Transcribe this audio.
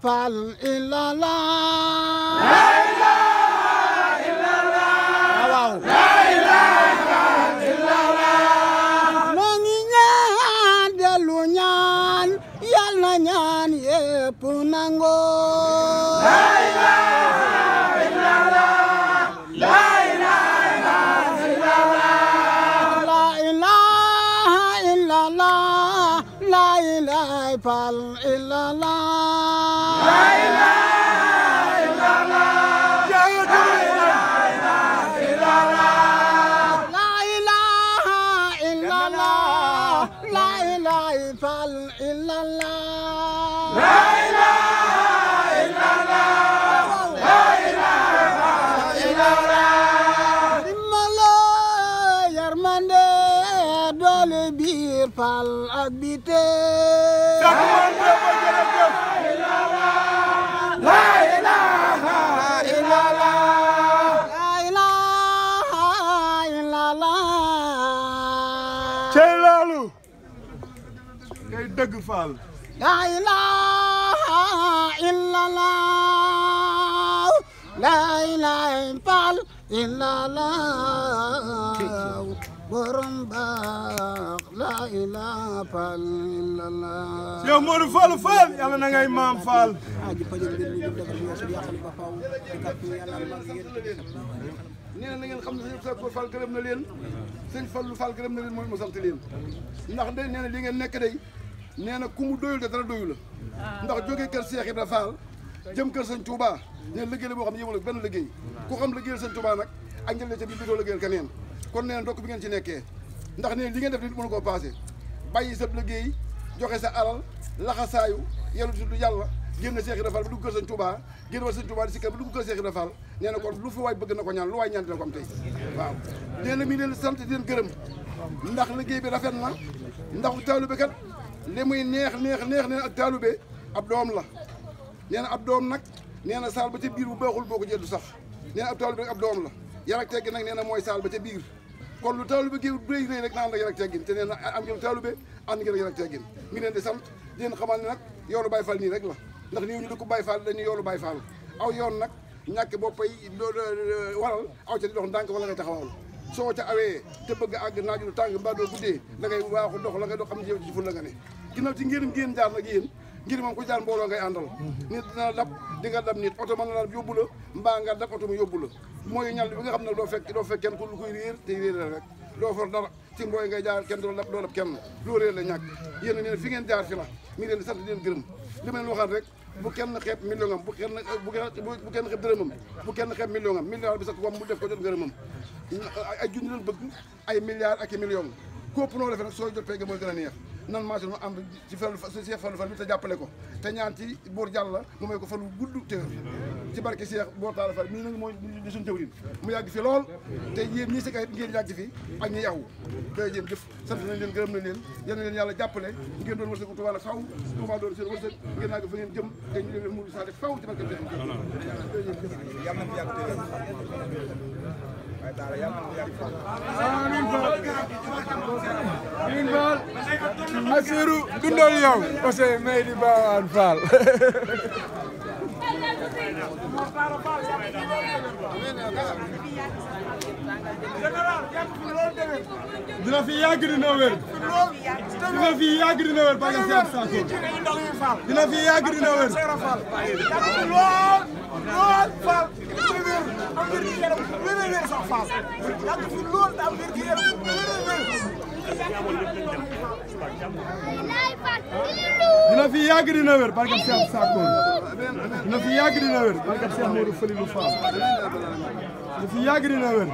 Fall illallah la ilaha illallah waaw la ilaha illallah noo ngi ñaan dellu ñaan yal na ñaan yépp nango la ilaha illallah la ilaha illallah la ilaha illallah la ilaha Fall illallah la ilaha illallah la ilaha illallah la ilaha illallah la ilaha Fall illallah la ilaha illallah la ilaha illallah dimbalo yërmande doole biir Fall ak bite la ilaha illallah la ilaha illallah cey loolu ngay dëgg Fall la ilaha illallah la ilaha Fall illallah borom baax la ilaha Fall illallah yow Modou Fall Fall yàlla na ngay maam Fall aji pajal mbir mi ñu defal ñu su yàqal ba faaw di kàttu yàlla mag yéen nee na ngeen xam ne sëñ Sakkoor Fall gërëm na leen sëñ Fallu Fall gërëm na leen mooy mu sant leen ndax de nee na li ngeen nekk day nee na ku mu doyul de dara doyu la ndax jógee kër Cheikh Ibra Fall jëm kër sëñ Touba nee na liggéey la boo xam ne yëmul ak benn liggéey ku xam liggéeyal sëñ Touba nag ak njël ca biir bi doo liggéeyal keneen kon nee na ndokk bi ngeen ci nekkee ndax nee na li ngeen def nit mënu koo passé bàyyi sa liggéey joxe sa alal laxasaayu yelu tudd yàlla génn Cheikh Ibra Fall ba dugg kër sëñ Touba génn war sëñ Touba di si kër ba dugg kër Cheikh Ibra Fall nee na kon lu fi waay bëgg na ko ñaan lu waay ñaan dina ko am tey waaw nee na mi leen sant di leen gërëm ndax liggéey bi rafet na ndax taalube kat li muy neex nee na ak taalube ab doom la nee na ab doom nag nee na saal ba ca biir bu baaxul boo ko jël du sax nee na ab taalube ab doom la yar ak teggin nag nee na mooy saal ba ca biir kon lu taalube gi rëy rëy rek na ànd ak yar ak teggin te nee na am ngeen taalube ànd ngeen ak yar ak teggin mi leen di sant di leen xamal ne nag yoonu Baye Fall nii rek la ndax nii ñu di ko Baye Fall dañuy yoonu Baye Fall aw yoon nag ñàkk boppay waral aw ca di dox ndànk wala ngay taxawal soo ca awee te bëgg àgg naaju lu tàng mbaa doo guddee da ngay waaxu dox la nga dox xam ne ci ful la nga ne ginnaaw ci ngeen jaar nag yéen ngir moom ku jaar mbooloo ngay àndal nit dina dab di nga dab nit oto mën na la yóbbu la mbaa nga dab oto mu yóbbu la mooy ñal bi nga xam ne doo fekk kenn ku lu koy réer te réer la rek doo for dara ci mbooy ngay jaar kenn doo dab kenn loo réer la ñàkk yéen ne fi ngeen jaar fi la mi ngi leen di sant di leen gërëm li ma leen waxal rek bu kenn xeeb million am bu kenn xeeb dërëmam bu kenn xeeb million am milliard bi sax wam mu def ko jot ngërëmam ay junni leen bëgg ay milliards ak i millions képp noo defee nag soo jot pegg mooy gën a neex nan maa nu ànd ci Cheikh Fallou Fall mi te jàppale ko te ñaan ci buur Yàlla mu may ko fan wu gudd te ci barke Cheikh Boor Talla Fall mii nag mooy di suñu jëwriñ mu yàgg fi lool te yéen ñii si kayit ngeen yàgg fi ak ñi yaw te jëm jëf sant nañ leen gërëm nañ leen yal na leen yàlla jàppale ngeen doon wërsëg Touba la faw Touba doon seen wërsëg ngeen naa ko fa ngeen jëm te ñu leen mu santé faw ci barke Cheikh yàlla na fi yàgg Asiru dundal yow parce que may di baawaan Fall dina fi yàgg dina wér dina fi yàgg dina wér ba nga seet Sakko dina fi yàgg dina wér dina fi yàgg dina wér barke Cheikh Sakko dina fi yàgg dina wér barke Cheikh Modou Falilou Fall dina fi yàgg dina wér